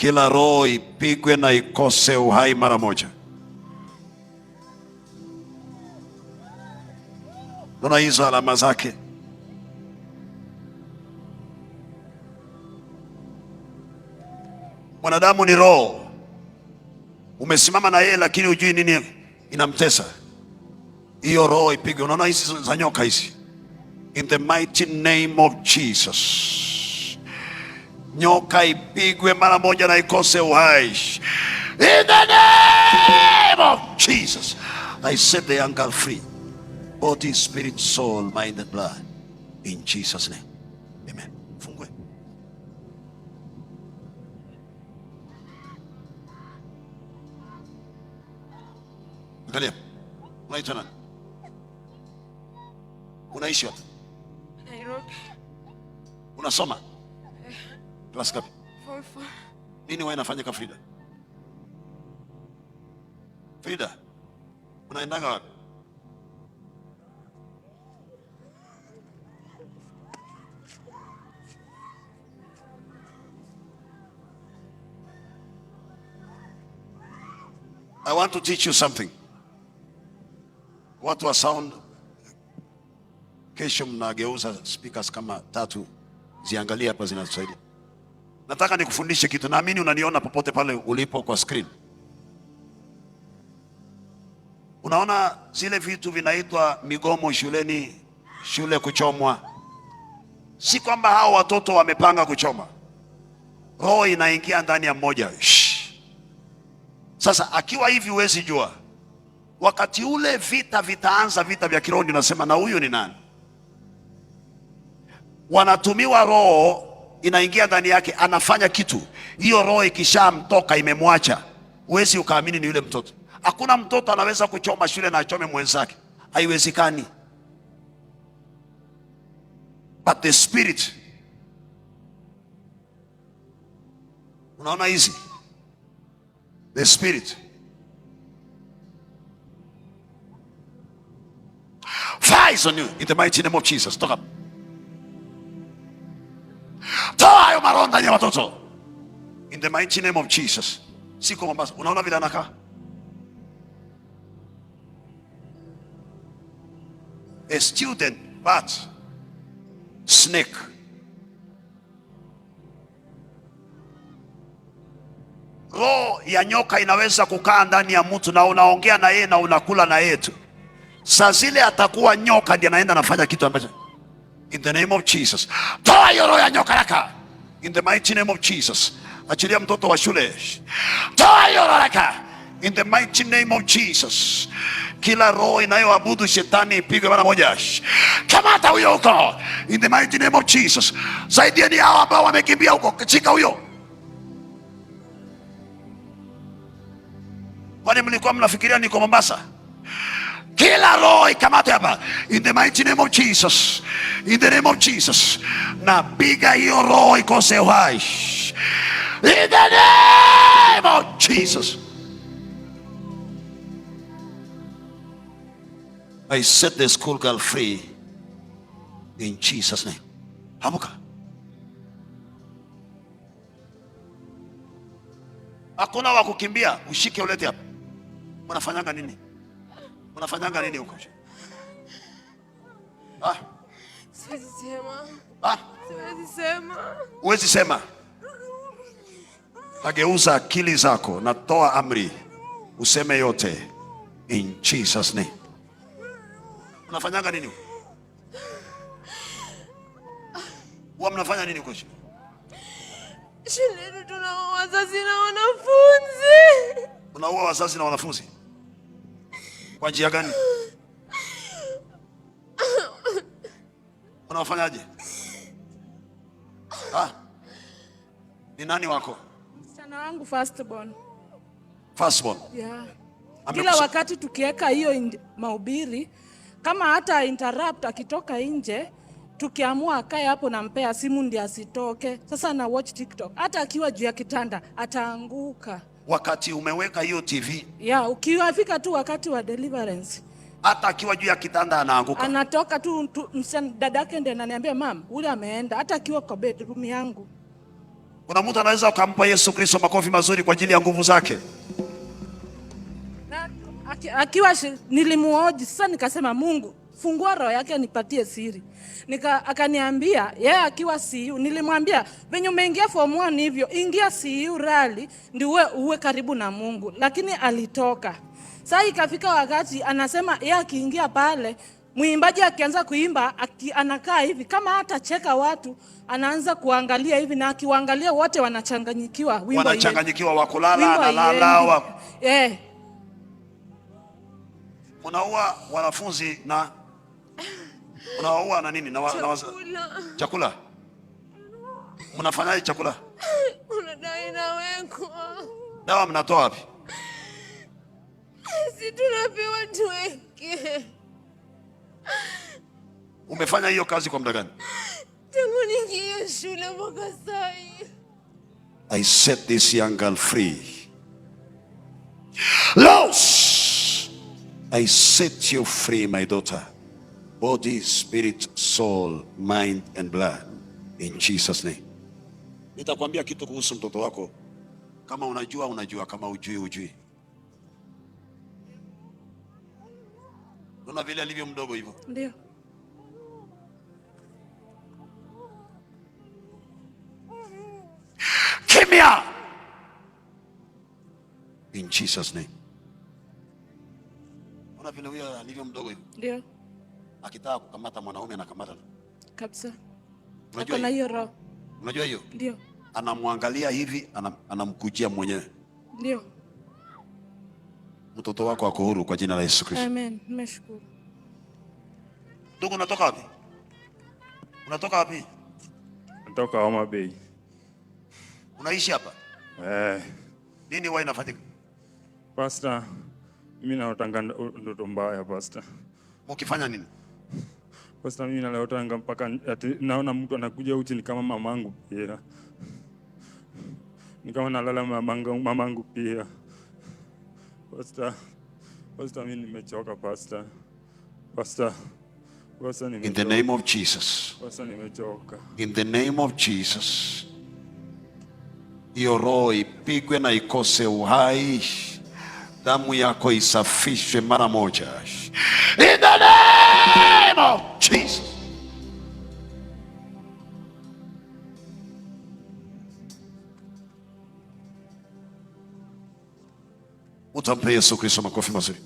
Kila roho ipigwe na ikose uhai mara moja. Naona hizo alama zake. Mwanadamu ni roho, umesimama na yeye lakini hujui nini inamtesa. Hiyo roho ipigwe. Unaona hizi za nyoka hizi, in the mighty name of Jesus, nyoka ipigwe mara moja na ikose uhai, in the name of Jesus. I set the young girl free, body, spirit, soul, mind and blood, in Jesus name, amen. Fungue. Angalia, unaitwa nani? Unaishi wapi? Nairobi. Unasoma class ngapi? Form four. Nini wewe inafanyika Frida? Frida, unaendaga wapi? I want to teach you something. Watu wa sound, kesho mnageuza speakers kama tatu, ziangalie hapa zinatusaidia. Nataka nikufundishe kitu, naamini unaniona popote pale ulipo kwa screen. Unaona zile vitu vinaitwa migomo shuleni, shule kuchomwa. Si kwamba hao watoto wamepanga kuchoma, roho inaingia ndani ya mmoja. Shh. Sasa akiwa hivi huwezi jua, wakati ule vita vitaanza, vita vya kiroho, ndio nasema na huyu ni nani? Wanatumiwa roho inaingia ndani yake, anafanya kitu. Hiyo roho ikishamtoka imemwacha, huwezi ukaamini ni yule mtoto. Hakuna mtoto anaweza kuchoma shule na achome mwenzake, haiwezekani. But the spirit, unaona hizi, the spirit fires on you in the mighty name of Jesus. Toka, toa hayo maroho ndani ya watoto in the mighty name of Jesus. Siko Mombasa, unaona vile anakaa. A student but snake. Roho ya nyoka inaweza kukaa ndani ya mtu na unaongea na yeye na unakula na yeye tu. Saa zile atakuwa nyoka ndiye anaenda anafanya kitu ambacho, in the name of Jesus, toa hiyo roho ya nyoka raka, in the mighty name of Jesus. Achilia mtoto wa shule, toa hiyo roho raka, in the mighty name of Jesus. Kila roho inayoabudu shetani ipigwe mara moja. Kamata huyo huko, in the mighty name of Jesus. Saidieni hao ambao wamekimbia huko, shika huyo. Kwani mlikuwa mnafikiria niko Mombasa? Kila roho ikamate hapa, in the mighty name of Jesus, in the name of Jesus. Na piga hiyo roho ikose uhai, in the name of Jesus. I set the school girl free in Jesus name. Amka. Hakuna wa kukimbia, ushike ulete hapa. Mnafanyanga nini? Mnafanyanga nini huko? Ah? Siwezi sema. Ah? Siwezi sema. Huwezi sema. Nageuza akili zako, natoa amri useme yote in Jesus name. Mnafanyanga nini huko? Huwa mnafanya nini huko shule? Shuleni tunaua wazazi na wanafunzi. Unaua wazazi na wanafunzi? Kwa njia gani? Unawafanyaje? Ah? Ni nani wako? Msichana wangu first born. First born. Yeah. Kila wakati tukiweka hiyo mahubiri, kama hata interrupt akitoka nje, tukiamua akae hapo nampea simu ndiye asitoke. Sasa na watch TikTok. Hata akiwa juu ya kitanda ataanguka. Wakati umeweka hiyo TV. Yeah, ukiwafika tu wakati wa deliverance. Hata akiwa juu ya kitanda anaanguka. Anatoka tu, msichana dadake ndiye ananiambia mam, ule ameenda hata akiwa kwa bedroom yangu. Kuna mtu anaweza ukampa Yesu Kristo makofi mazuri kwa ajili ya nguvu zake. Na akiwa nilimuoji sasa, nikasema Mungu fungua roho yake nipatie siri. Akaniambia yeye akiwa CU, nilimwambia venye umeingia form 1 hivyo ingia CU rally ndio uwe karibu na Mungu, lakini alitoka. Sasa ikafika wakati anasema yeye akiingia pale mwimbaji akianza kuimba anakaa hivi kama hatacheka watu, anaanza kuangalia hivi, na akiwaangalia wote wanachanganyikiwa, wimbo Wanachanganyikiwa, wakulala, wimbo analala, haiendi. Mnaua wanafunzi na mnawaua na nini? Chakula. Chakula. Mnafanyaje chakula? Kuna dawa inawekwa. Dawa mnatoa wapi? Si tunapewa tuweke. Umefanya hiyo kazi kwa muda gani? Tangu niingie shule mpaka sai. I set this young girl free. Loose! I set you free, my daughter. Body, spirit, soul, mind and blood. In Jesus' name. Nitakwambia kitu kuhusu mtoto wako. Kama unajua, unajua. Kama hujui, hujui. Unaona vile alivyo mdogo hivyo? Ndio. Kimya! In Jesus' name. Unaona vile huyo alivyo mdogo hivyo? Ndio. Akitaka kukamata mwanaume anakamata. Kabisa. Unajua Ako na hiyo? hiyo roho. Unajua hiyo? Ndio. Anamwangalia hivi, anamkujia mwenyewe. Ndio. Mtoto wako ako huru kwa jina la Yesu Kristo. Amen. Nimeshukuru. Ndugu, unatoka wapi? Unatoka wapi? Natoka Homa Bay. Unaishi hapa? Eh. Nini huwa inafanyika? Pastor, mimi naotanga ndoto mbaya, Pastor. Mkifanya nini? Pastor, mimi nalotanga mpaka ati naona mtu anakuja uchi ni kama mamangu pia. Ni kama nalala mamangu pia. Pastor, Pastor, mimi nimechoka, Pastor. Pastor, Pastor, In the nimechoka. name of Jesus. Pastor, nimechoka. In the name of Jesus. Hiyo roho ipigwe na ikose uhai. Damu yako isafishwe mara moja. In the name of Jesus. Utampe Yesu Kristo makofi mazuri.